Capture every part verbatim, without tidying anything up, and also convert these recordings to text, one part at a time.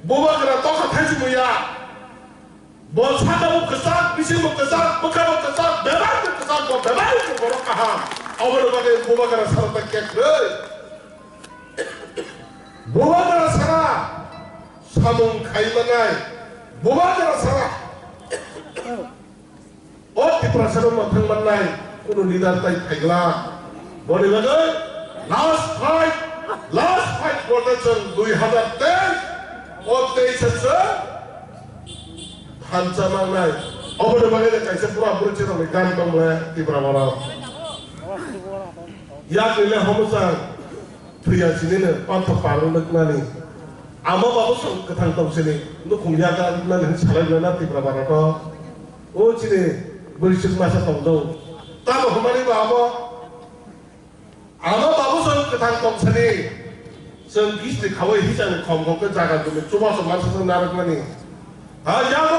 Bubagra tokha thaisi muya. Bo sakabo kwchak, bisingo kwchak, bwkhabo kwchak, bebak bo kwchak, bo bebak bo borok kaham. Oboni bagwi bubagra sara ta kek rwi. Bubagra sara samung khai manai. Bubagra sara. O Tiprasano mwthang mannai kunu leader tai phaigla. Boni bagwi last fight, last fight korte chwng dui hazar teis o teis se chwng thansa mangnai. Oboni bagwi kaisa pura pura chwrwngni gan tongmani Tipra borok. Yakni le homosa thwiya sinino panthor parwng nuknani. Ama babu chwng kwthang tong sini nukhung yaga nuknani hin salai nana Tipra borok. O chini bwrwi chwk masa tongjago. Tamo hwnmani bo abo, abo babu chwng kwthang tong sani. Chwng kisti khawai hisani khom khom khe jaga jumi chubachu masa chwng narwkmani. Ha, yago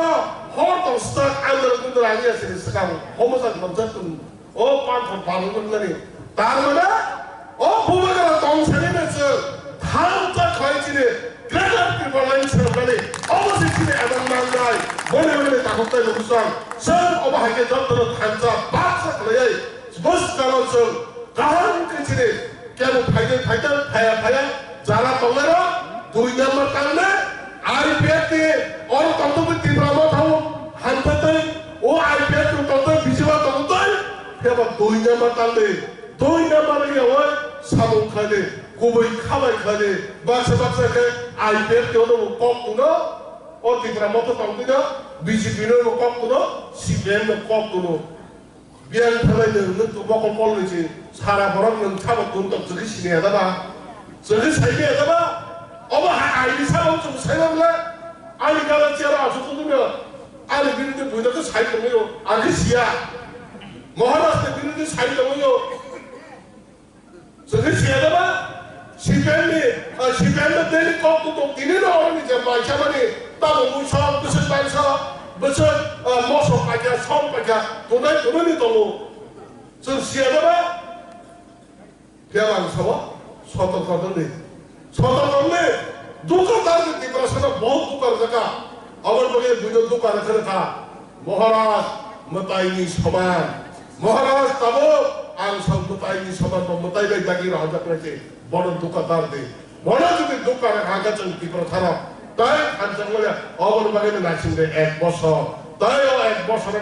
hor tong swk andar kundar ani asini swkang homosa khomsa tong. O panthor parwng nani. Tar mane, o bubagra tong sani na chwng thansa khlai chini Greater Tipraland se rwnani. Obo se chini adang nangnai. Boni boni takhuk tai lukusang. Chwng obo hai khe jotono thansa baksa khlaiwi bwskano chwng kaham khe chini kebo phaide phaide phaya phaya jara tongnairok dui number tangna I P F ni oro tongtokni Tipra Motha o hamsa tei o I P F ni tongtokni bisingo tongtoi phiyaba dui number tangdi. Dui number wngya o samung khlaidi, kubui khabai khlaidi, baksa baksa khe I P F ni ono bo kok kuno, o Tipra Motha tongtino, B J P no bo kok kuno, C P M no kok kuno. Biyang thalai nwng, nwng to bokol kol ni si sara borok nwng sabo tun tok chwkhe sini ya da ba? Chwkhe sai ya da ba? Obo ha ai ni sabo chwng sai na bla? Ani gala chair asuk tu dum ya. Ani bini de buida ke sai tong yo. Ani siya. Maharaj te bini de sai tong yo. Chwngkhe siya da ba? C P M ni, ah, C P M no daily kok tu tong tini no oro ni je mai kha mani tamo mui som bwswk bai sa bwswk, ah, moso paikha som paikha tongnai tongnai ni tongo. Chwng siya da ba? Phiya ang sao sotor kotor ni. Sotor kotor ni. Duka tar ni Tiprasa no bahut duka rwjak kha. Aboni bagwi buino duka rwkha rwkha. Maharaj mwtaini soman. Maharaj tabuk ang song mwtaini soman bo mwtai bai dagi rohorjak nai se bono duka tar di. Bono jodi duka rwkha khe chwng Tiprasa rok tai thansa wngya oboni bagwi no naising de ek bosor. Tai o ek bosor